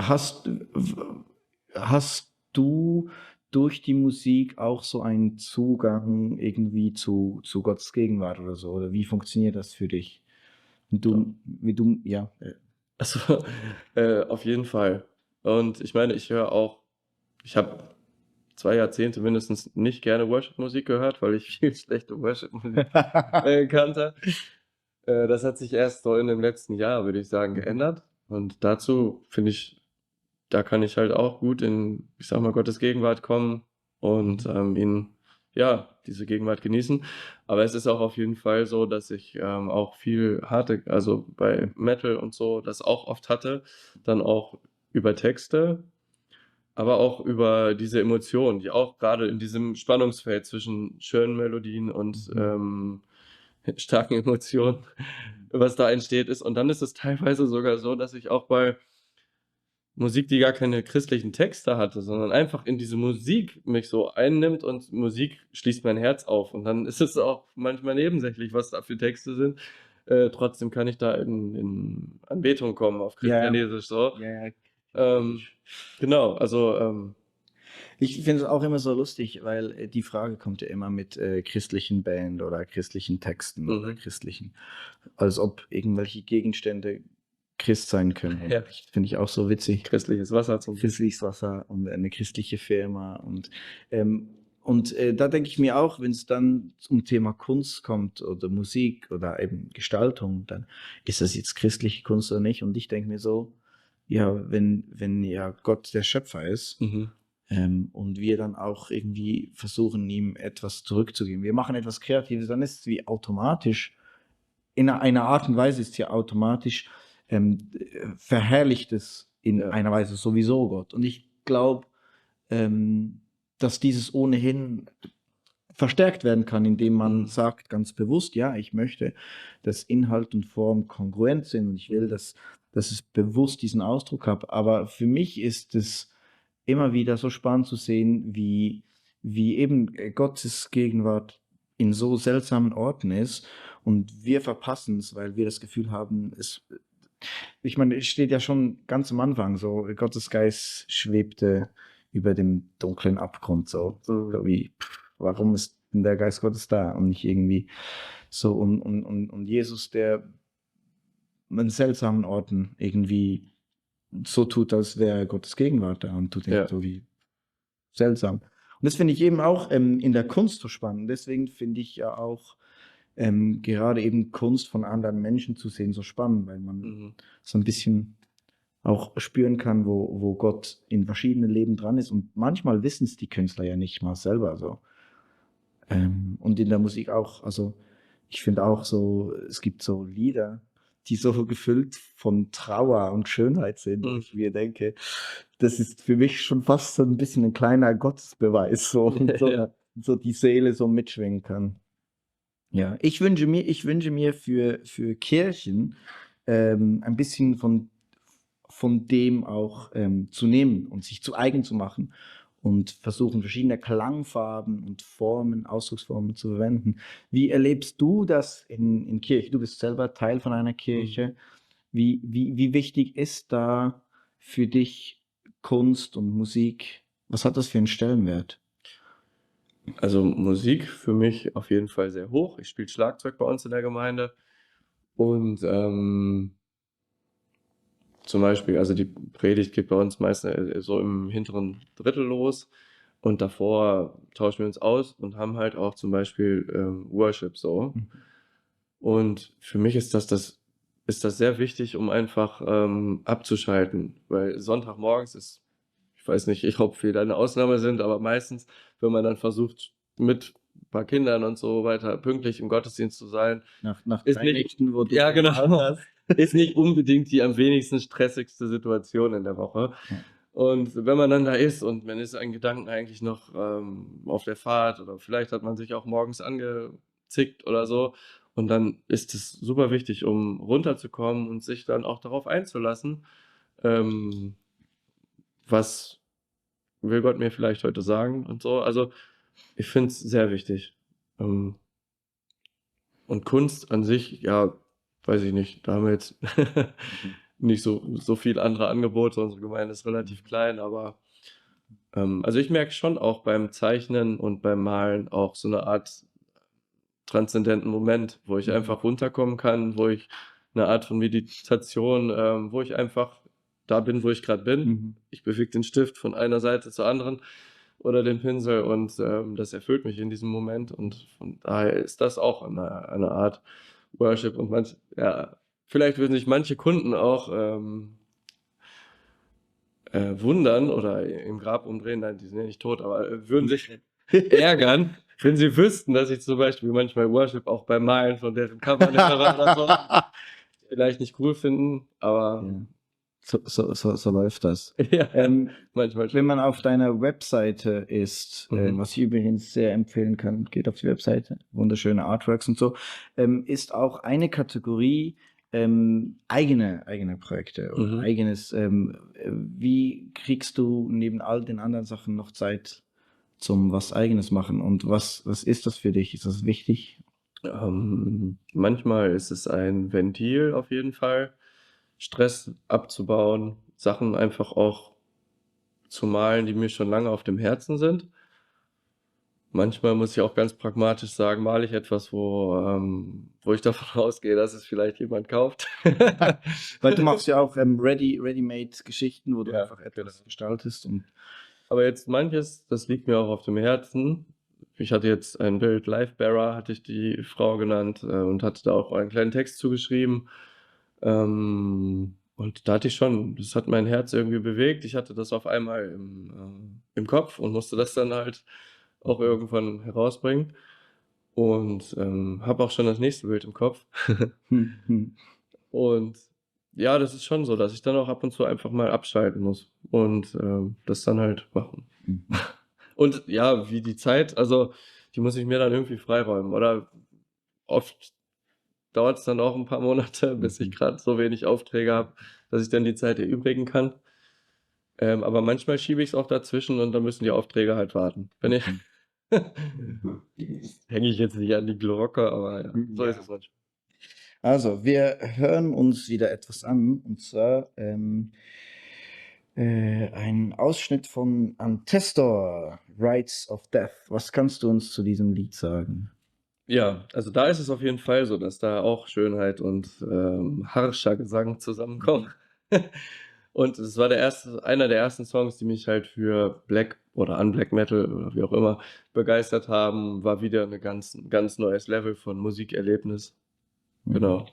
Hast, hast du durch die Musik auch so einen Zugang irgendwie zu Gottes Gegenwart oder so? Oder wie funktioniert das für dich? Ja. Ja. Also, auf jeden Fall. Und ich meine, ich habe 2 Jahrzehnte mindestens nicht gerne Worship-Musik gehört, weil ich viel schlechte Worship-Musik, kannte. Das hat sich erst so in dem letzten Jahr, würde ich sagen, Mhm. geändert. Und dazu finde ich, da kann ich halt auch gut in, ich sage mal, Gottes Gegenwart kommen und, Mhm. diese Gegenwart genießen. Aber es ist auch auf jeden Fall so, dass ich, auch viel hatte, also bei Metal und so das auch oft hatte, dann auch über Texte, aber auch über diese Emotionen, die auch gerade in diesem Spannungsfeld zwischen schönen Melodien und, Mhm. starken Emotionen, was da entsteht ist. Und dann ist es teilweise sogar so, dass ich auch bei Musik, die gar keine christlichen Texte hatte, sondern einfach in diese Musik mich so einnimmt und Musik schließt mein Herz auf. Und dann ist es auch manchmal nebensächlich, was da für Texte sind. Trotzdem kann ich da in Anbetung kommen auf Ja, ja, Christianesisch so. ja, ja, Ähm, logisch. genau, also, Ich finde es auch immer so lustig, weil die Frage kommt ja immer mit christlichen Band oder christlichen Texten oder mhm. christlichen, als ob irgendwelche Gegenstände Christ sein können. Und Ja, finde ich auch so witzig. christliches Wasser zum Beispiel. Christliches Wasser und eine christliche Firma ähm, da denke ich mir auch, wenn es dann zum Thema Kunst kommt oder Musik oder eben Gestaltung, dann ist das jetzt christliche Kunst oder nicht? Und ich denke mir so, ja, wenn ja Gott der Schöpfer ist, Mhm. und wir dann auch irgendwie versuchen, ihm etwas zurückzugeben. Wir machen etwas Kreatives, dann ist es wie automatisch, in einer Art und Weise ist es ja automatisch, verherrlicht es in Ja. einer Weise sowieso Gott. Und ich glaube, ähm, dass dieses ohnehin verstärkt werden kann, indem man Mhm. sagt ganz bewusst, ja, ich möchte, dass Inhalt und Form kongruent sind und ich will, Mhm. dass es bewusst diesen Ausdruck hat. Aber für mich ist es immer wieder so spannend zu sehen, wie eben Gottes Gegenwart in so seltsamen Orten ist und wir verpassen es, weil wir das Gefühl haben, ich meine, es steht ja schon ganz am Anfang so, Gottes Geist schwebte über dem dunklen Abgrund Mhm. so wie, warum ist denn der Geist Gottes da und nicht irgendwie so und Jesus, der an seltsamen Orten irgendwie so tut, als wäre Gottes Gegenwart da und du denkst Ja. so wie seltsam. Und das finde ich eben auch in der Kunst so spannend. Deswegen finde ich ja auch gerade eben Kunst von anderen Menschen zu sehen so spannend, weil man Mhm. so ein bisschen auch spüren kann, wo Gott in verschiedenen Leben dran ist. Und manchmal wissen es die Künstler ja nicht mal selber so. Und in der Musik auch. Also ich finde auch so, es gibt so Lieder, die so gefüllt von Trauer und Schönheit sind, wo Mhm. ich mir denke, das ist für mich schon fast so ein bisschen ein kleiner Gottesbeweis, so, und so, Ja. so die Seele so mitschwingen kann. Ja, ich wünsche mir für Kirchen ein bisschen von dem auch zu nehmen und sich zu eigen zu machen und versuchen, verschiedene Klangfarben und Formen, Ausdrucksformen zu verwenden. Wie erlebst du das in Kirche? Du bist selber Teil von einer Mhm. Kirche. Wie wichtig ist da für dich Kunst und Musik? Was hat das für einen Stellenwert? Also, Musik für mich auf jeden Fall sehr hoch. Ich spiele Schlagzeug bei uns in der Gemeinde und, zum Beispiel, also die Predigt geht bei uns meist, so im hinteren Drittel los und davor tauschen wir uns aus und haben halt auch zum Beispiel, Worship so. Mhm. Und für mich ist das sehr wichtig, um einfach, abzuschalten, weil Sonntagmorgens ist, ich weiß nicht, ob viele eine Ausnahme sind, aber meistens, wenn man dann versucht, mit ein paar Kindern und so weiter pünktlich im Gottesdienst zu sein, Nach ist 3 nicht, Nächten, wo du ja, gemalt genau, hast. ist nicht unbedingt die am wenigsten stressigste Situation in der Woche. Ja. Und wenn man dann da ist und man ist in Gedanken eigentlich noch, auf der Fahrt oder vielleicht hat man sich auch morgens angezickt oder so und dann ist es super wichtig, um runterzukommen und sich dann auch darauf einzulassen, ähm, was will Gott mir vielleicht heute sagen und so. Also, ich finde es sehr wichtig. Ähm, und Kunst an sich, ja, weiß ich nicht, da haben wir jetzt nicht so viel andere Angebote. Unsere Gemeinde ist relativ klein, aber also ich merke schon auch beim Zeichnen und beim Malen auch so eine Art transzendenten Moment, wo ich einfach runterkommen kann, wo ich eine Art von Meditation, wo ich einfach da bin, wo ich gerade bin. Ich bewege den Stift von einer Seite zur anderen oder den Pinsel und das erfüllt mich in diesem Moment und von daher ist das auch eine Art Worship und ja, vielleicht würden sich manche Kunden auch wundern oder im Grab umdrehen, nein, die sind ja nicht tot, aber würden sich ärgern, wenn sie wüssten, dass ich zum Beispiel manchmal Worship auch beim Malen von deren Covern oder so vielleicht nicht cool finden, aber So läuft das. ja, manchmal Wenn schon. man auf deiner Webseite ist, was ich übrigens sehr empfehlen kann, geht auf die Webseite, wunderschöne Artworks und so, ist auch eine Kategorie eigene Projekte oder eigenes. Wie kriegst du neben all den anderen Sachen noch Zeit zum was Eigenes machen? Und was ist das für dich? Ist das wichtig? Manchmal ist es ein Ventil auf jeden Fall, Stress abzubauen, Sachen einfach auch zu malen, die mir schon lange auf dem Herzen sind. Manchmal muss ich auch ganz pragmatisch sagen, male ich etwas, wo ich davon ausgehe, dass es vielleicht jemand kauft. Weil du machst ja auch Ready-Made-Geschichten, wo du Ja, einfach etwas genau. gestaltest. Und Aber jetzt manches, das liegt mir auch auf dem Herzen. Ich hatte jetzt ein Bild, Livebearer hatte ich die Frau genannt und hatte da auch einen kleinen Text zugeschrieben. Und da hatte ich schon, das hat mein Herz irgendwie bewegt. Ich hatte das auf einmal im Kopf und musste das dann halt auch irgendwann herausbringen. Und habe auch schon das nächste Bild im Kopf. Und ja, das ist schon so, dass ich dann auch ab und zu einfach mal abschalten muss und das dann halt machen. Und ja, wie die Zeit, also die muss ich mir dann irgendwie freiräumen. Oder oft dauert es dann auch ein paar Monate, bis ich gerade so wenig Aufträge habe, dass ich dann die Zeit erübrigen kann. Aber manchmal schiebe ich es auch dazwischen und dann müssen die Aufträge halt warten. Hänge ich jetzt nicht an die Glocke, aber ja, so ist es manchmal. Also, wir hören uns wieder etwas an, und zwar ein Ausschnitt von Antestor, Rites of Death. Was kannst du uns zu diesem Lied sagen? Ja, also da ist es auf jeden Fall so, dass da auch Schönheit und harscher Gesang zusammenkommen. Und es war einer der ersten Songs, die mich halt für Black oder an Black Metal oder wie auch immer begeistert haben, war wieder ein ganz neues Level von Musikerlebnis. Genau.